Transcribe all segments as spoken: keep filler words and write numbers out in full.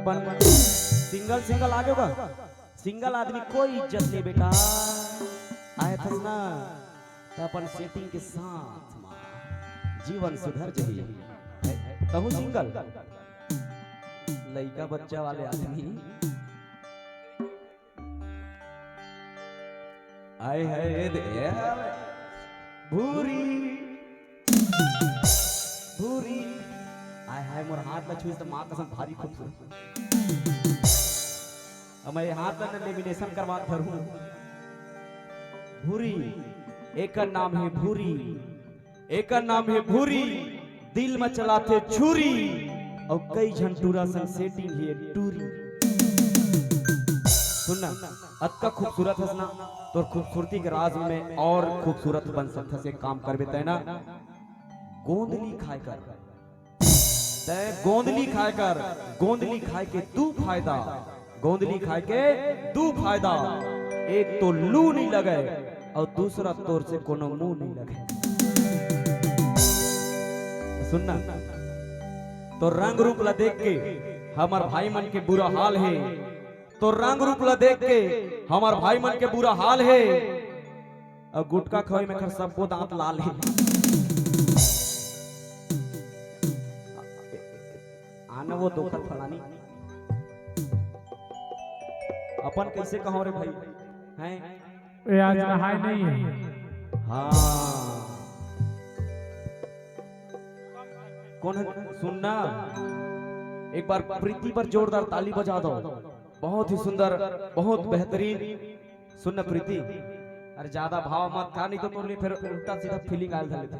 अपन single single आगे होगा। सिंगल आदमी कोई इज्जत नहीं बेटा। आए थस ना, त अपन सेटिंग के साथ मा जीवन सुधर जही। तहु सिंगल, लइका बच्चा वाले आदमी। आय हाय दे भूरी, भूरी। आय हाय, मोर हाथ ला छुइस त माँ कसम भारी खूबसूरत। अब मैं हाथ ला लेमिनेशन करवा धरूं। भूरी, एकर नाम हे भूरी, एकर नाम हे भूरी। दिल म चलाथे छुरी, अउ कई झन टूरा संग सेटिंग हे टूरी। सुन ना, अतका खूबसूरत हस ना, तोर खूबसूरती के राज में और खूबसूरत बन सकथस। एक काम करबे तैं ना, गोंदली खाए कर। तैं गोंदली खाए कर, गोंदली खाए के दू फायदा, गोंदली खाए के दू फायदा, एक तो लू नहीं लगे अउ दूसरा तोर से कोनो मुंह नहीं लगे। सुन ना, तो रंग रूप ला देख के हमर भाई मन के बुरा हाल हे, तो रंग रूप ला देख के हमर भाई मन के बुरा हाल हे। अउ गुटखा खवई में खर सबको दांत लाल हे। आना वो दोखर फलानी। अपन कैसे कहो रे भाई? हैं? ए, आज नहाए नहीं है। हाँ। कौन है? सुनना, एक बार प्रीति पर जोरदार ताली बजा दो। बहुत ही सुंदर, बहुत बेहतरीन। सुन ना प्रीति, अरे ज्यादा भाव मत खा, नहीं तो तोर लिए फिर उल्टा सीधा फीलिंग आयल धर लेथे।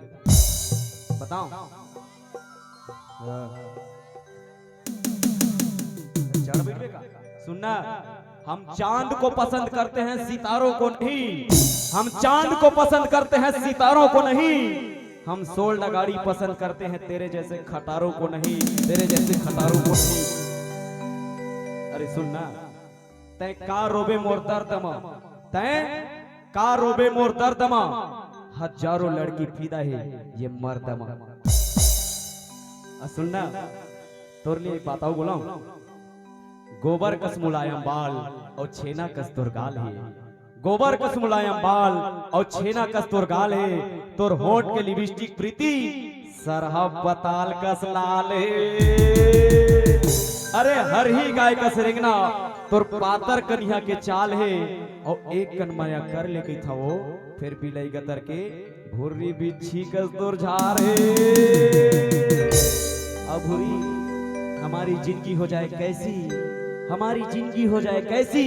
बताओ। हाँ। चढ़ बैठबे का? सुन ना, हम चांद को पसंद करते हैं, सितारों को नहीं। हम चांद को पसंद करते हैं, सितारों को नहीं। हम सोल्ड गाड़ी पसंद करते हैं, तेरे जैसे खटारों को नहीं, तेरे जैसे खटारों को नहीं। अरे सुन ना, तैं का रोबे मोर दर्द म, तैं का रोबे मोर दर्द म, हजारों लड़की फिदा हे ये मर्द म। आ सुन ना, तोर लिए एक बात अउ बोलंव, गोबर कस मुलायम बाल अउ छेना कस तोर गाल हे, गोबर कस मुलायम बाल अउ छेना कस तोर गाल हे, तोर होंठ के लिपस्टिक प्रीति सरहा पताल कस लाल हे। अरे हरही गाय कस रेंगना तोर पातर कनिहा के चाल हे, अउ एक कन मया कर ले कहिथंव, फेर बिलई गतर के भुर्री बिच्छी कस तोर झार हे। अब भुर्री हमारी जिंदगी हो जाए कैसी, हमारी जिंदगी हो जाए कैसी,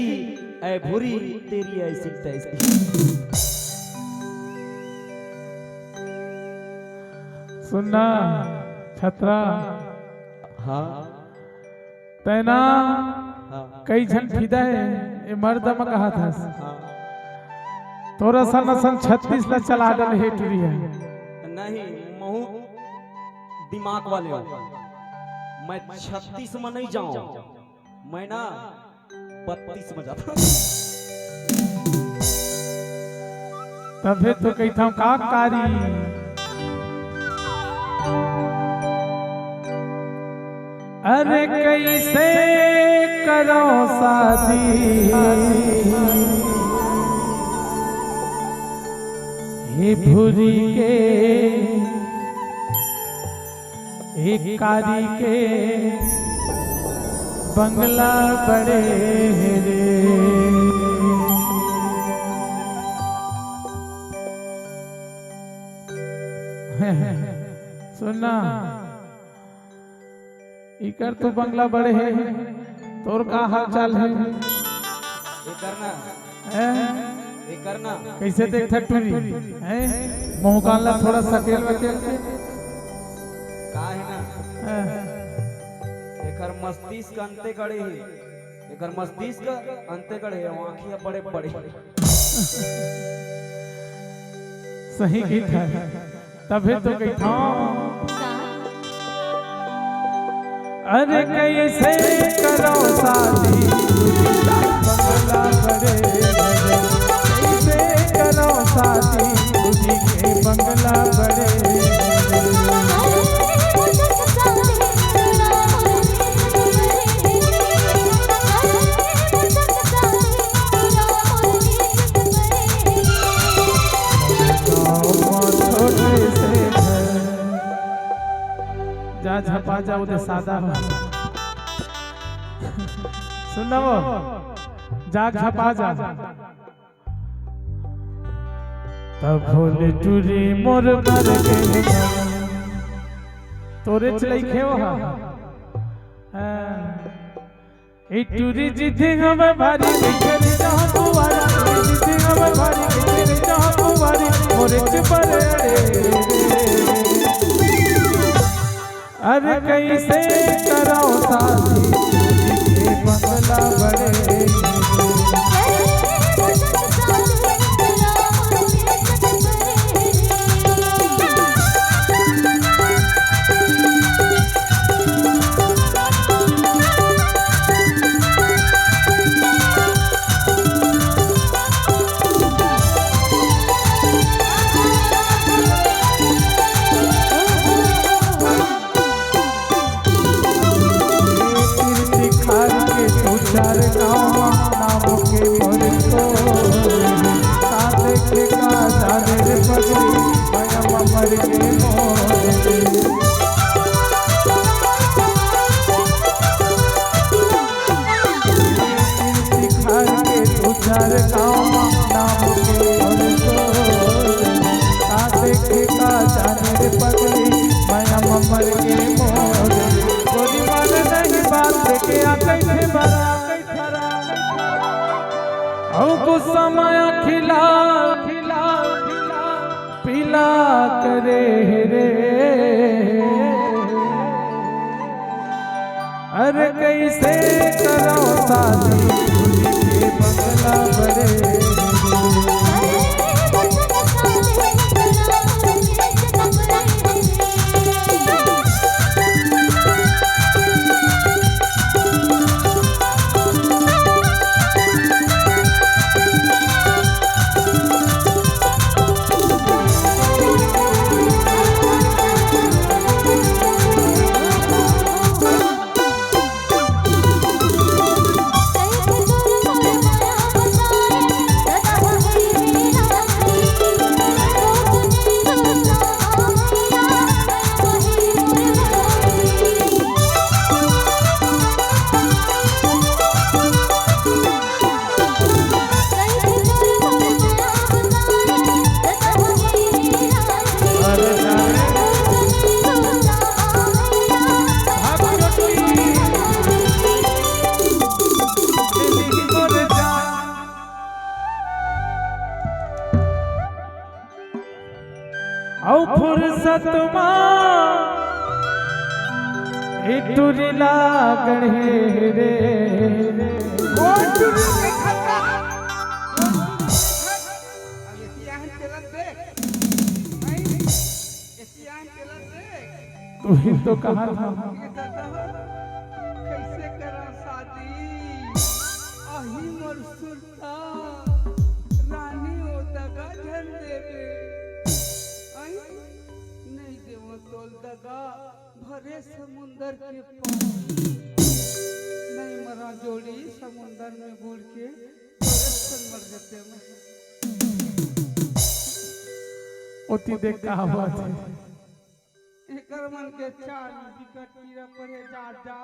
ऐ भुर्री तेरी ऐसी तैसी। सुन ना छतरा, हाँ। तैं ना हाँ। कई झन फिदा हे, ए मर्द म कहत हस। हाँ। तोर असन असन छत्तीस ला चला डल हे टुरी हे। नहीं, महू दिमाग वाले हो। मैं छत्तीस म नहीं जाऊं। मैं ना बत्तीस म जाता। तभे तो कहिथंव का कारी। अरे कैसे करो शादी हे भुरी के, एक कारी के बंगला बड़े हे रे। सुन ना, इकर तो बंगला बड़े हे, तोर का हाल चाल हे? एकर ना, हैं? एकर ना। कैसे देखत टुरी? हैं? मुंह कान ला थोड़ा सकेल वकेल के। का हे ना? हैं? एकर मस्तिष्क अंते गड़े हे, एकर मस्तिष्क अंते गड़े हे, आँखिया बड़े बड़े। सही कहिथस। तभे तो कहिथंव। अरे कैसे करो शादी, बंगला बड़े बड़े। कैसे करो शादी, खुशी के बंगला बड़े बड़े। जा, वो दे सादा हो। सुन ना वो, जाग झपा जा। तब भोले टूरी मोर मर गए। तोरे चलई खेव हा। हाँ। ए टूरी जी धिंगम भारी, कइसे रे जहाँ कुंवारी, टूरी जी धिंगम भारी, कइसे रे जहाँ कुंवारी, मोरे चुपर रे। अरे कइसे करव शादी, टूरी के बंगला बड़े। कीर्ति खार के दू चार गाँव नाम के मोर तो, का देखे का जाने रे पगली, माया मा मर के मोर। कीर्ति खार के दू चार गाँव नाम के मोर तो, का देखे का जाने रे पगली, माया मा मर के मोर। गोरी मान नहीं बात के आ कइसे बरा, अउ गुस्सा माया खिला, खिला, पीला करे रे। अरे कइसे करव शादी, टूरी के बंगला बड़े। अउ फुरसत मा ए टूरी ला गढ़े रे। कोन टूरी के खत्ता? अब एती आहन चलत देख। नहीं, एती आहन चलत देख। तू ही तो कहा था। ये दादा, कइसे करा शादी? अही मोर सुरता, रानी ओ दगा झन देबे। आई, नहीं देवं तोल दगा, भरे समुंदर के पानी। नहीं मरा जोड़ी समुंदर में बूड़ के, तोरे सन मर जतेंव मैं। ओती देख का बात हे। एकर मन के चाल बिकट कीरा परे जा जा।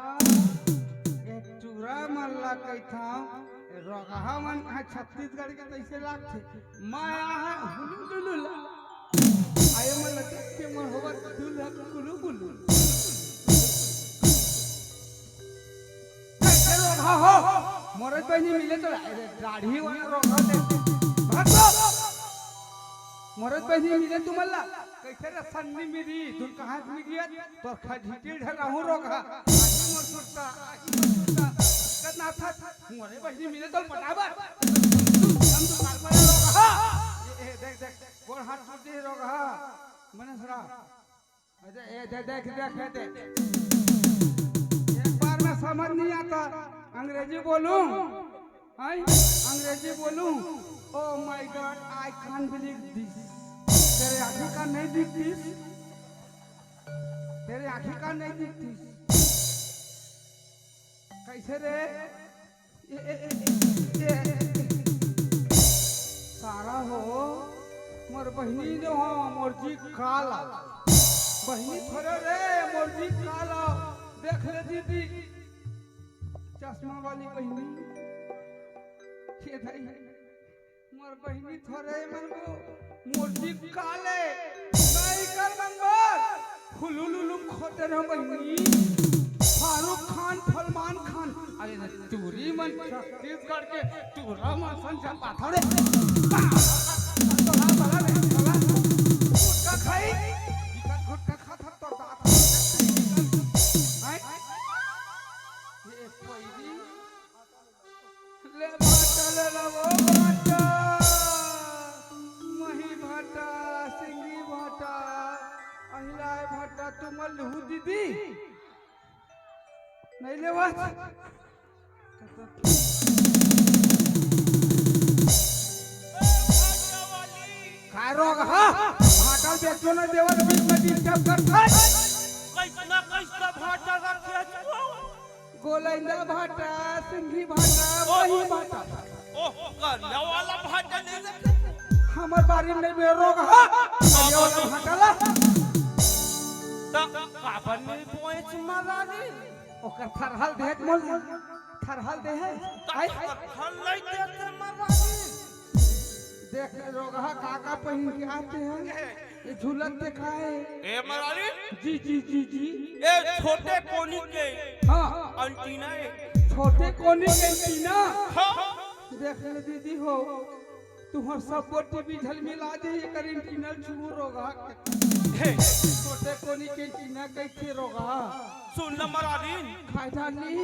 ए टूरा मन ला कहिथंव, ए रोगहा मन हा छत्तीसगढ़ के तइसे लागथे। माया हा हुलू लुलू ला। आए मन ला देख के मोर होवत दुल्हा कुलू कुलू। कइसे रोगहा हो? मोरे बहिनी मिले तो, अरे दाढ़ी वाला रोगहा दे। भाग तो। मोरे बहिनी मिले तुमन ला। कइसे रे सन्नी मिरी, तुम कहाँ से मिली है? तोर खजीटी ढेर रहूं रोगहा। आही मोर सुरता, आही मोर सुरता। कतना था, मोरे बहिनी मिले तो पटाबर। हम तो काल पर रोगहा। ए, ए, देख, देख, गोड़ हाथ टूट दे रोगहा। मने सरा। अच्छा, ए, दे, देख, देख, ए, देख। एक बार में समझ नहीं आता, अंग्रेजी बोलूं? हैं? अंग्रेजी बोलूं? Oh my God, I can't believe this। तेरे आंखें का नहीं दिखती? तेरे आंखें का नहीं दिखती? कैसे रे? ए, ए, ए, ए, ए, ए। सारा हो, मोर बहिनी नो हो, मोर जी काला। बहिनी थोरे रे, मोर जी काला। देख ले दीदी, चश्मा वाली बहिनी। के दाई, मोर बहिनी थोरे मन को मोर जी काले नहीं कर मन बर। हुलुलुलु खोते रहो बहिनी। फारूक खान, फलमान खान, अरे रे टूरी मन छत्तीसगढ़ के टूरा मन सन जब पाथो रे। तोला बड़ा रे, तोला। गुटखा खाई, गुटखा खा था तो दांत। हैं? ये पैरी। ले भाटा ले ला वो भाटा, मही भाटा, सिंगी भाटा, अहिलाय भाटा, तुमन लहू दीदी। नहीं लेवत? काय रोग हा? भाटा बेचो न देवत, बीच में disturb करत हस। कैसना कैसना भाटा रखे हस? गोलैंदा भाटा, सिंगी भाटा, ओ, मही भाटा। ओ, करिया वाला भाटा नहीं रखे। हमर बारी में नहीं मेरे रोग हा। करिया वाला भाटा ला। त काबर नहीं बोएच मरारी? ओकर थरहल देख मोल, थरहल दे है। आई, आई। थरहल नहीं देते मरारी। देख रोगहा का का पहिन के आते हैं। ये झूलत देखा है। ए मरारी। जी, जी, जी, जी। ए छोटे कोनी के हाँ। Antenna है। छोटे कोनी के antenna। हाँ। देख ले दीदी हो, तुहर सब टीवी झलमिला दे, एकर antenna छू रोगहा के। हे। छोटे कोनी के antenna कैसे रोगहा? सुन न मरारी। खाए डाली।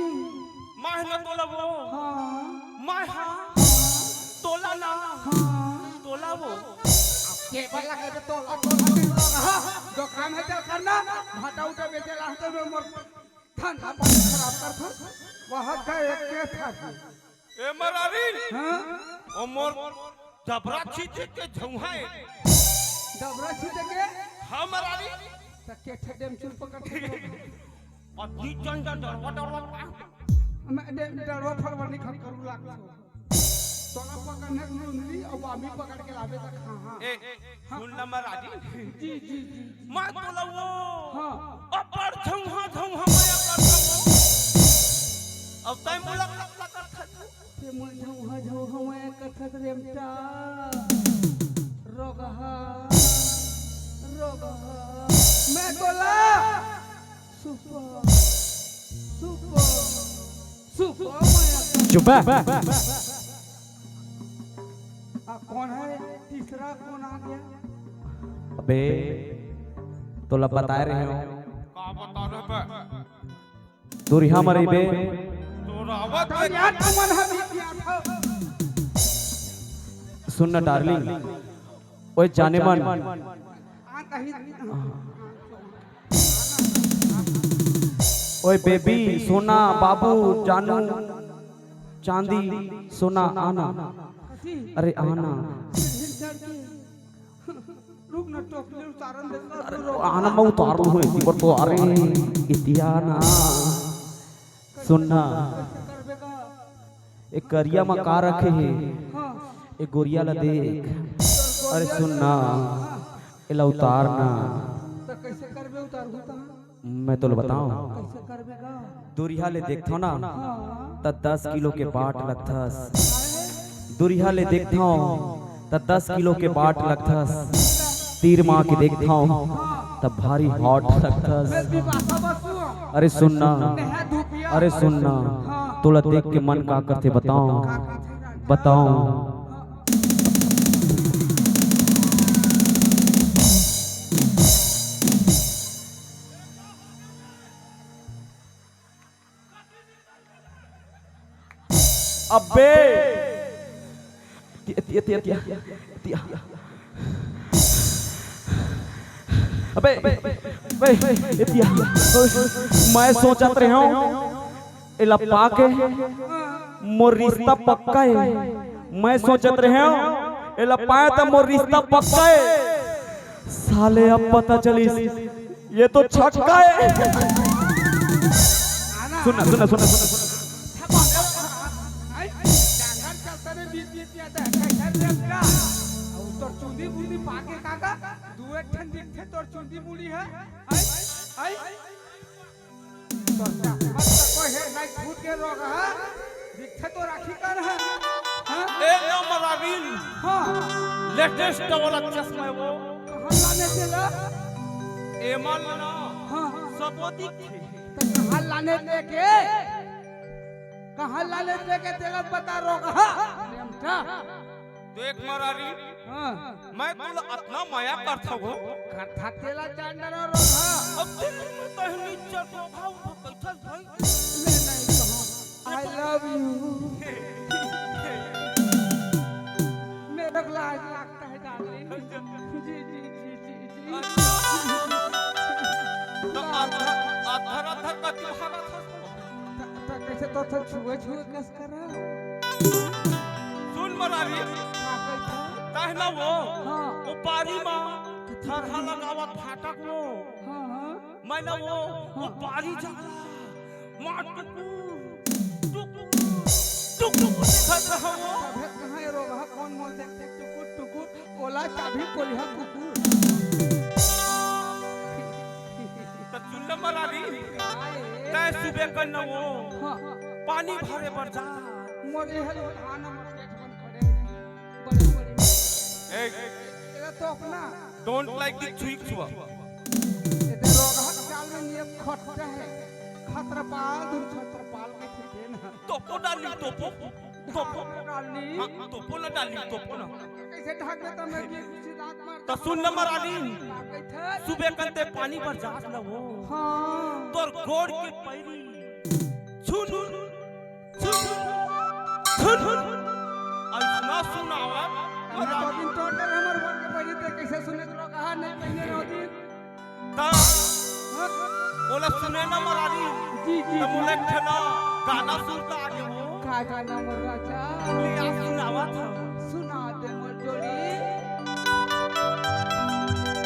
मैं न तोला वो। हाँ। मैं हाँ। तोला ना। हाँ। तोला वो। अब केबल लगा के तोला, तोला के रोगहा। जो काम है तेरा करना, भाटा उठा बेचे लाहते में मोर ठंडा पानी खराब कर था। वहाँ का एक के था। ए मरारी। हाँ? ओ मोर डबरा छींचे के झौहा ए। डबरा छींचे के? हाँ मरारी। त के ठे डेम चुल पकड़ के। और दी चंदा डरवा डरवा। मैं डे-, डरवा फरवा नहीं खा करू लाग। तोला पकड़ने के लुंदरी और बामी पकड़ के लावे तक हाँ, हाँ। ए, सुन न मरारी। जी, जी, जी। मैं तोला वो हाँ। अब्बड़ झौहा, झौहा मया करता वो। अब तै मोला कब पकड़ खा? ते मोर झौहा, झौहा मया करता रे बेटा। रोगहा, रोगहा। मैं तोला सुपर, सुपर, सुपर मया करता। चुप है। आ, कौन है? तीसरा कौन आ गया? अबे, तोला बताए रहे हो। का बता रहे बे? दूरिहा म रहिबे। तोर आवत अरे यार, तुमन ह बीच में आ था। सुन न डार्लिंग, ओए जाने मन। आ, कहीं ओए बेबी, सोना, बाबू, जानू, चांदी, सोना, आना। अरे आना। रुक ना, टोपली उतारन दे, रुक, रुक। आना, मैं उतार लूँ, इसी पर तो, अरे, इतिया ना। सुन ना। कैसे करबे का? ए करिया म का रखे हे? हाँ। ए गोरिया ला देख। अरे सुन ना, एला उतार ना। त कैसे करबे उतारहूँ त? मैं तोला बताऊं। कैसे करबे गा? दूरिहा ले देखथव ना, हाँ। त दस किलो के बाट लगथस। दूरिहा ले देखथव त दस किलो के बाट लगथस। तीर मा के देखथव त भारी hot लगथस। अरे सुन ना, अरे सुन ना, तोला देख के मन का करथे बताओ, बताओ। अबे तिया, तिया, तिया, तिया, तिया। अबे, अबे, अबे, ए तिया। मैं सोचत रहे हूँ, एला पाके मोर रिश्ता पक्का है। मैं सोचत रहे हूँ, एला पाए त मोर रिश्ता पक्का है। साले अब पता चलिस, ये तो छक्का है। सुन ना, सुन ना, सुन ना, सुन ना। तोर चुंदी मुंदी पाके काका, दुए ठन दिखथे तोर चुंदी मुड़ी है। आई, आई। चश्मा तो कोई है नहीं, फूट के रोग है। दिखते तो राखी कर है। हाँ? ए ना मरारिन। हाँ। लेटेस्ट वाला चश्मा है वो। कहाँ लाने तेला? एमा ना। हाँ। सबो दिखथे। तो कहाँ लाने तेके? कहाँ लाने तेके तेला बता रोग है। लेमटा। देख मरारी, हाँ। मैं तोला अतना मया करथव हो। करथा तेला जान डरा रोग है। अब तेरे में तहनी चल रोग है, उनको कैसा भाई? मैं नहीं कहूँ। I love you। मेरे को लाज लगता है darling। जी, जी, जी, जी, जी। तो अधर, अधर, अधर का तिहारा था। त, त कैसे तो था छुए, छुए कस करा? सुन मरारी। का कहता? तहना वो, हाँ। वो पारी मा थरहा लगावत फाटक वो। हाँ, हाँ। मैं ना वो, वो हाँ। पारी जाला। माँ टुकुर, टुकुर, टुकुर देखत रहा वो। तभे कहाँ ये रोगहा कौन मोल देखते टुकुर, टुकुर, ओला चाभी कोलिहा कुकुर। त सुन न मरारी, काय? तै सुबे कर न वो, हाँ। पानी भरे बर जा। मोर ये हल धान मोर पेट बन खड़े, बड़े, बड़े। ए, एला तो अपना don't like the छुई छुआ। एते रोगहा के चाल में नियत खट्टा है। खतरपाल, दुर खतरपाल के ठेके ना। तोपो डाली, तोपो। तोपो। ढाकना डालनी। हाँ, तोपो ना डाली, तोपो ना। कैसे ढाक देता मैं कि कुछ दांत मार तो सुन न मरारी। का कहथे? सुबे कन ते पानी बर जात न वो। हाँ। तोर गोड़ के पैरी। छुनुन। छुन, छुन, छुन। अइसना सुनावत। अरे, दो दिन टोटल हमर बोल के पहले ते कैसे सुने तो कहा नहीं पहले दो दिन। ता, हाँ? ओला सुने ना मरारी। जी, जी, त जी। मोला एक ठे ना गाना सुनता आगे हो। का गाना मोर राजा? ले आ सुनावत हूँ।